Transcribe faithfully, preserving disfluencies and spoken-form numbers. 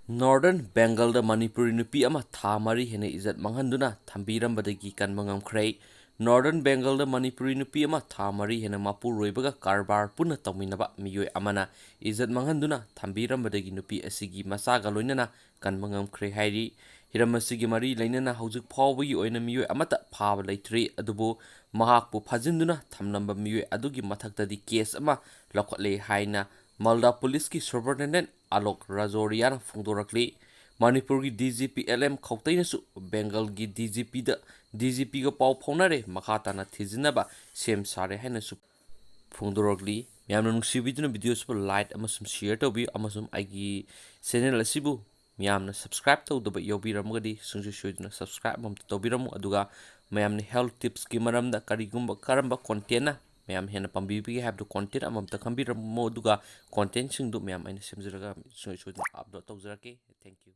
Northern ꯕꯦꯡꯒꯜꯗ Manipuri ꯅꯨꯄꯤ ꯑꯃ ꯊꯥ ꯃꯔꯤ ꯍꯦꯟꯅ ꯏꯖꯠ ꯃꯥꯡꯍꯟꯗꯨꯅ ꯊꯝꯕꯤꯔꯝꯕꯗꯒꯤ ꯀꯟꯕ ꯉꯝꯈ꯭ꯔꯦ꯫ ꯅꯣꯔꯗꯔꯟ ꯕꯦꯡꯒꯜꯗ ꯃꯅꯤꯄꯨꯔꯤ ꯅꯨꯄꯤ ꯑꯃ ꯊꯥ ꯃꯔꯤ ꯍꯦꯟꯅ ꯃꯄꯨꯔꯣꯏꯕꯒ ꯀꯔꯕꯥꯔ ꯄꯨꯟꯅ ꯇꯧꯃꯤꯟꯅꯕ ꯃꯤꯑꯣꯏ ꯑꯃꯅ ꯏꯖꯠ ꯃꯥꯡꯍꯟꯗꯨꯅ ꯊꯝꯕꯤꯔꯝꯕꯗꯒꯤ ꯅꯨꯄꯤ ꯑꯁꯤꯒꯤ ꯃꯆꯥꯒ ꯂꯣꯏꯅꯅ ꯀꯟꯕ ꯉꯝꯈ꯭ꯔꯦ ꯍꯥꯏꯔꯤ꯫ ꯍꯤꯔꯝ ꯑꯁꯤꯒꯤ ꯃꯔꯤ ꯂꯩꯅꯅ ꯍꯧꯖꯤꯛ ꯐꯥꯎꯕꯒꯤ ꯑꯣꯏꯅ ꯃꯤꯑꯣꯏ ꯑꯃꯠꯇ ꯐꯥꯕ ꯂꯩꯇ꯭ꯔꯤ, ꯑꯗꯨꯕꯨ ꯃꯍꯥꯛꯄꯨ ꯐꯥꯖꯤꯟꯗꯨꯅ ꯊꯝꯂꯝꯕ ꯃꯤꯑꯣꯏ ꯑꯗꯨꯒꯤ ꯃꯊꯛꯇꯗꯤ ꯀꯦꯁ ꯑꯃ ꯂꯧꯈꯠꯂꯦ ꯍꯥꯏꯅ ꯃꯜꯗꯥ ꯄꯨꯂꯤꯁꯀꯤ ꯁꯨꯄꯔꯤꯟꯇꯦꯟꯗꯦꯟꯠ ꯑꯂꯣꯛ ꯔꯥꯖꯣꯔꯤꯌꯥꯅ ꯐꯣꯡꯗꯣꯔꯛꯂꯤ꯫ ꯃꯅꯤꯄꯨꯔꯒꯤ D G P L M ꯈꯧꯇꯩꯅꯁꯨ ꯕꯦꯡꯒꯜꯒꯤ D G ꯄꯤꯗ, ꯗꯤ ꯖꯤ ꯄꯤꯒ ꯄꯥꯎ ꯐꯥꯎꯅꯔꯦ, ꯃꯈꯥ ꯇꯥꯅ ꯊꯤꯖꯤꯟꯅꯕ ꯁꯦꯝ ꯁꯥꯔꯦ ꯍꯥꯏꯅꯁꯨ ꯐꯣꯡꯗꯣꯔꯛꯂꯤ꯫ ꯃꯌꯥꯝꯅ ꯅꯨꯡꯁꯤꯕꯤꯗꯨꯅ ꯚꯤꯗꯤꯑꯣꯁꯤꯕꯨ ꯂꯥꯏꯛ ꯑꯃꯁꯨꯡ ꯁꯤꯌꯔ ꯇꯧꯕꯤꯌꯨ, ꯑꯃꯁꯨꯡ ꯑꯩꯒꯤ ꯆꯦꯅꯦꯜ ꯑꯁꯤꯕꯨ ꯃꯌꯥꯝꯅ ꯁꯕꯁꯀ꯭ꯔꯥꯏꯕ ꯇꯧꯗꯕ ꯌꯥꯎꯕꯤꯔꯝꯃꯒꯗꯤ ꯁꯨꯡꯁꯣꯏ ꯁꯣꯏꯗꯅ ꯁꯕꯁꯀ꯭ꯔꯥꯏꯕ ꯑꯃꯝꯇ ꯇꯧꯕꯤꯔꯝꯃꯨ꯫ ꯑꯗꯨꯒ ꯃꯌꯥꯝꯅ ꯍꯦꯜꯊ ꯇꯤꯞꯁꯀꯤ ꯃꯔꯝꯗ ꯀꯔꯤꯒꯨꯝꯕ ꯀꯔꯝꯕ ꯀꯣꯟꯇꯦꯟꯠꯅ ꯃꯌꯥꯝ ꯍꯦꯟꯅ ꯄꯥꯝꯕꯤꯕꯒꯦ ꯍꯥꯏꯕꯗꯨ ꯀꯣꯟꯇꯦꯟꯠ ꯑꯃꯃꯝꯇ ꯈꯟꯕꯤꯔꯝꯃꯣ, ꯑꯗꯨꯒ ꯀꯣꯟꯇꯦꯟꯠꯁꯤꯡꯗꯨ ꯃꯌꯥꯝ ꯑꯩꯅ ꯁꯦꯝꯖꯔꯒ ꯁꯨꯡꯁꯣꯏ ꯁꯣꯏꯗꯅ ꯑꯞꯂꯣꯗ ꯇꯧꯖꯔꯛꯀꯦ꯫ Thank you꯫